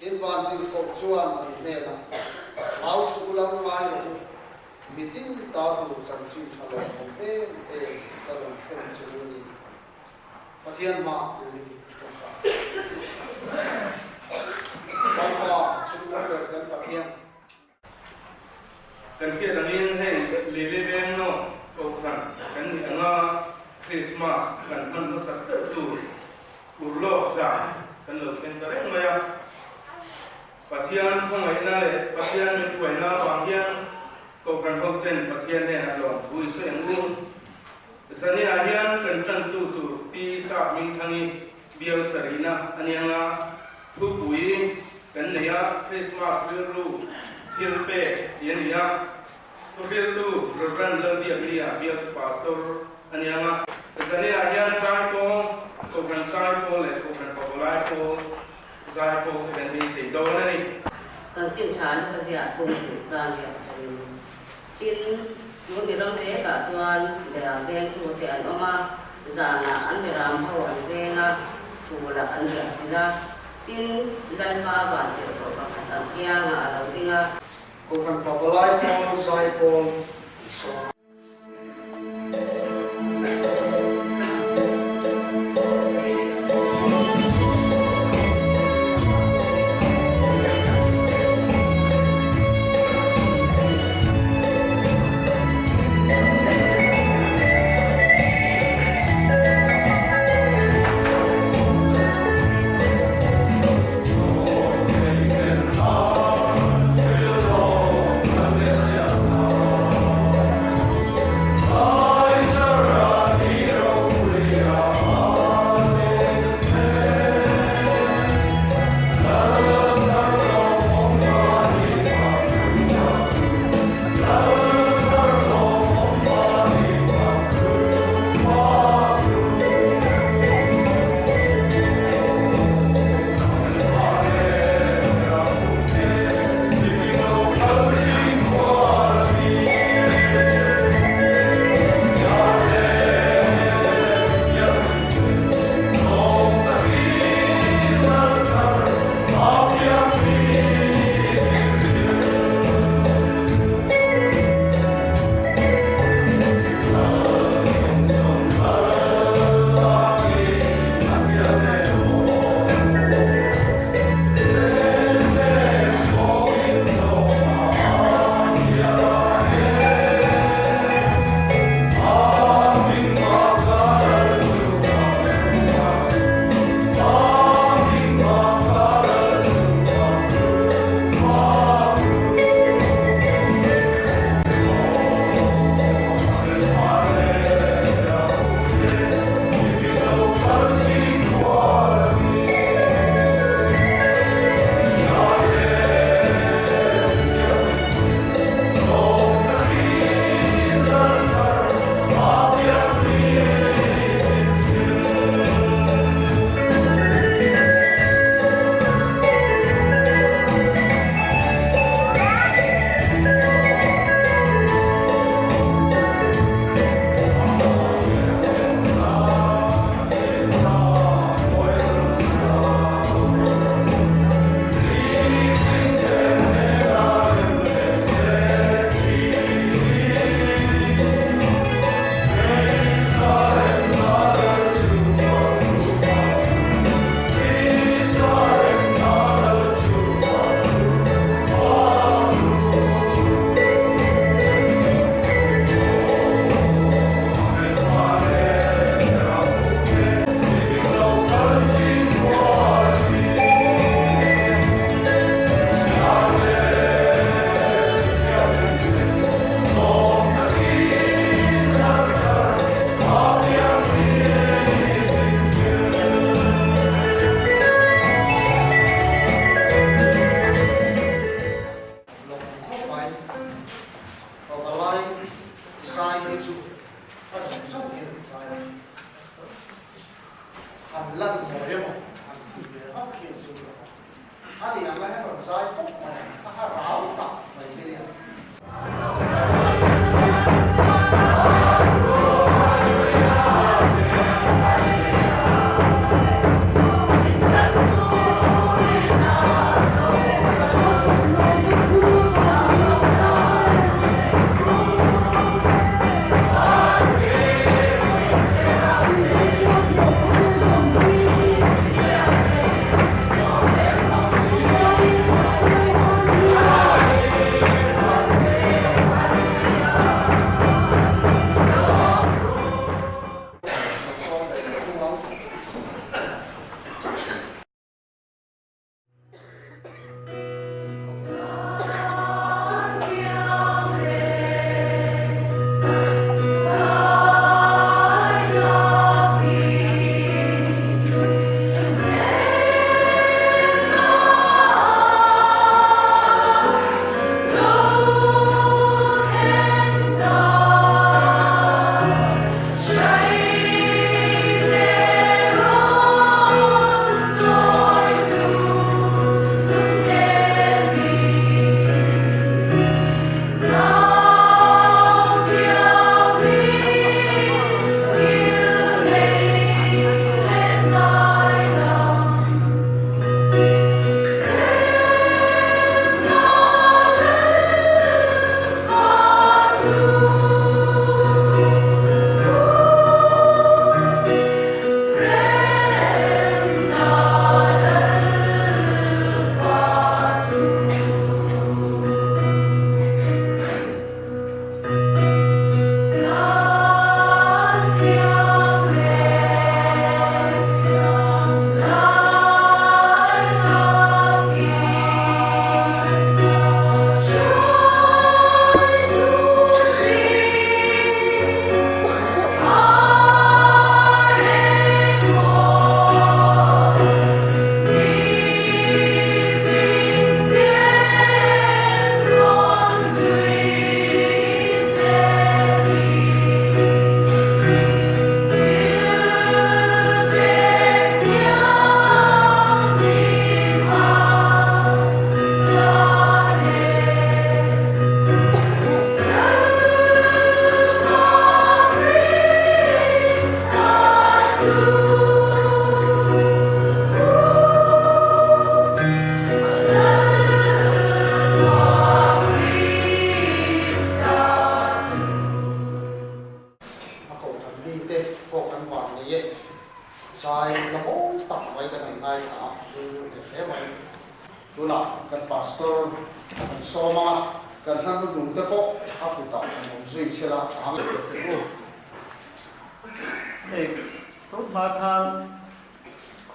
Tin, vantirhkoh chuan an hnenah, Hlau suh u lo ngai rawh u, mitin ta tur chanchin tha lawmawm em em ka rawn thlen che u a ni. Pathian hma turin ka tawngtai. Lalpa chungnung ber kan Pathian. Kan hriat angin hei Lele veng nawh Kohhran kan nih anga Krismas kan hman hmasak ber tur urlawk zan kan lo thleng ta reng mai a. Pathian khawngaihna leh Pathian min hruaina avang hian Kohhran hoten Pathian hnenah lawmthu i sawi ang u. Zaninah hian kan tantu tur Pi Sap Mingthangi bial sarihna a ni anga thupui kan nei a, Krismas rilru thil pek tih a ni a. Thuhriltu Rev. Lalbiaknia bialtu Pastor a ni anga. Zaninah hian Zaipawl, Kohhran Zaipawl leh Kohhran Pavalai Pawl Zaipawl te kan beisei dawn a ni. Chanchin tha an ka ziah thung tih chan hi a thleng. Tin, chu mi ram vekah chuan beram vengtute an awm a, zanah an beram ho an veng a, phulah an riah sil a. Tin, Lalpa vantirhkoh pakhat ang kiangah a lo ding a. Kohhran Pavalai Pawl Zaipawl sawm. Lawm khawp mai. Pavalai zai hi chu a zawng zawng hian an zai a. Han lan mawi emaw han tih ve vak hi an zir lo a. A ni ang a hian rawn zai pawp mai ang a ha rau tak mai hi a nia. mai e. Zai la mawi tak mai kan han ngaithla a, rilru hneh hle mai. Tunah kan Pastor kan sawm ang a, kan hla hnuhnung te pawh a kutah kan awm zui chhel a tha ang. Hei tun hma khan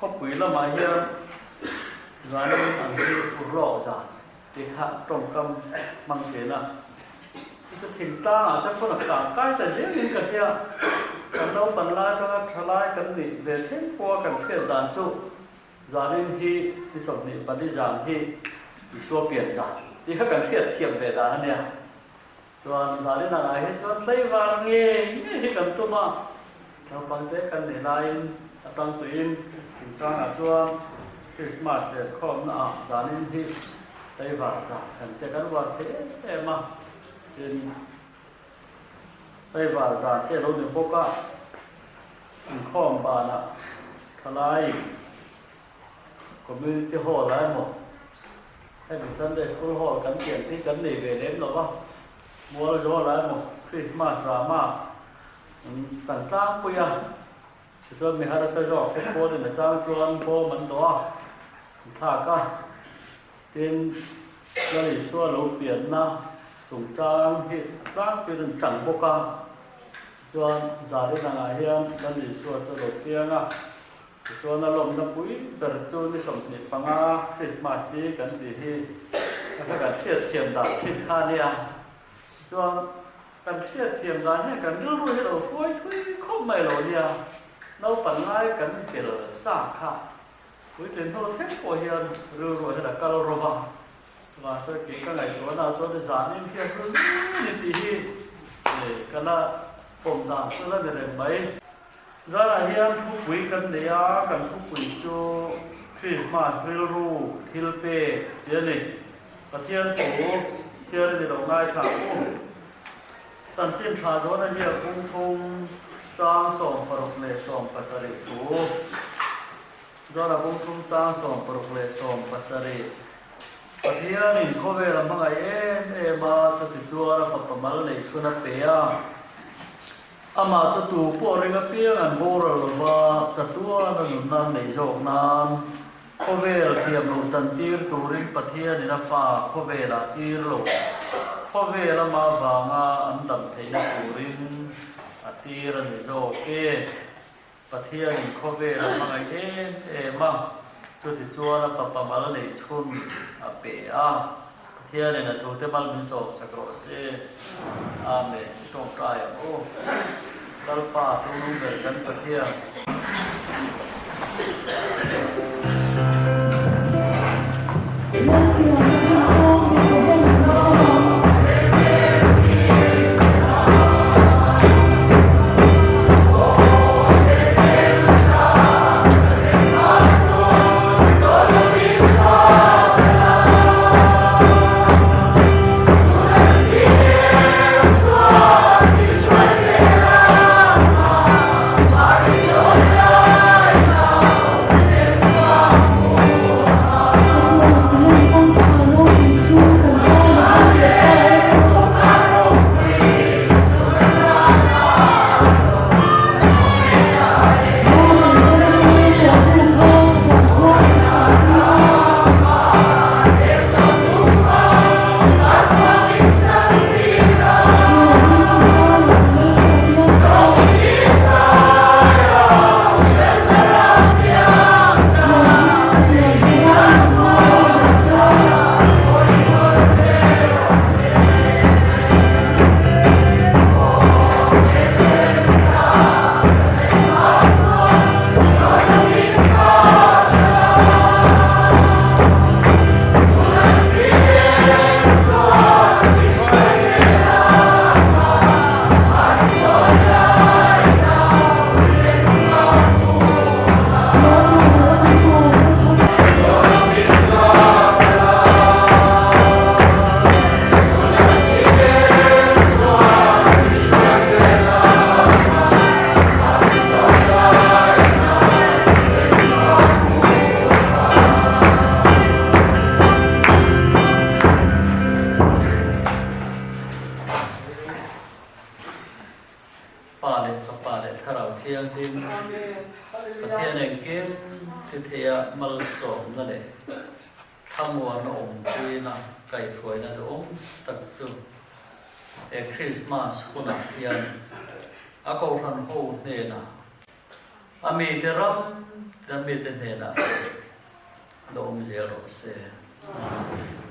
khawpui lamah hian zanin ang hi urlawk zan tih kha tawngkam hmang thin a, chu chu thingtlangah te pawn a kang kai ta zelin ka hria. Kan naupan lai atanga thalai kan nih ve thleng pawha kan hriat dan chu zanin hi ni 24 zan hi Isua pian zan tih kha kan hriat thiam ve dan a nia. Chuan zanin ang ah hi chuan tlaivar ngei ngei hi kan tum a, naupang te kan nih laiin a tang tuiin thingtlangah chuan Christmas leh khawmna ah zanin hi tlaivar zan kan che kan uar thei em em a, tin tlaivar zan te a lo ni bawk a, inkhawm banah thalai Community Hall ah emaw hemi Sunday School Hall kan pian hi kan nei ve lem lo va, Mualzawl ah emaw Christmas rama kan tlangpui a, tichuan mi harsa zawk te pawhin a chang chuan bawm an dawh a, an thlak a, tin Lal Isua lo pianna chungchang hi a tlangpuiin an chang bawk a, tichuan zalin angah hian Lal Isua chu a lo piang a. Tichuan a lawmna pui ber chu ni 25 Krismas hi kan tih hi a kha kan hriatthiam dan thin kha a nia. Tichuan kan hriatthiam dan hian kan rilru hi lo hruai thui khawp mai lo nia. Naupang lai kan bel sa kha puitlin hnu thleng pawh hian rilru hian a kal rawp a. Mahse kei ka ngaihtuahna chuan i zanin hian rilru ni tih hi ka la pawm dan chu la ni reng mai. Zanah hian thupui kan nei a, kan thupui chu Krismas rilru thil pek tih a ni. Pathian thu chhiar i ni lo ngaithla ang u. Chanchin tha zawn a ziak bung thum chang 60 leh 70 thu. Zana bung thum chang 60 leh 70. Pathianin khawvel a hmangaih em em a, chutichuan a fapa mal neih chhun a pe a. Amah chu tu pawh ring apiang an boral lo va, chatuan a nunna an neih zawk nan khawvel thiam lo chantir turin Pathianin a fa khawvelah tir lo, khawvel amah vanga an dam theihna turin a tir a ni zawk e. Pathianin khawvel a hmangaih em em a, chutichuan a fapa mal neih chhun a pe a. Pathianin a thute mal min sawmsak rawh se. Amen. I tawngtai ang u. Lalpa chungnung ber kan Pathian. Pa leh Fapa leh Thlarau Thianghlim Pathian engkim thi theia malsawmna leh thlamuana awmpuina kaihhruaina duhawm tak chu he Krismas hunah hian a Kohhran ho hnenah a mite ram te mite hnenah la awm zel rawh se. Amen.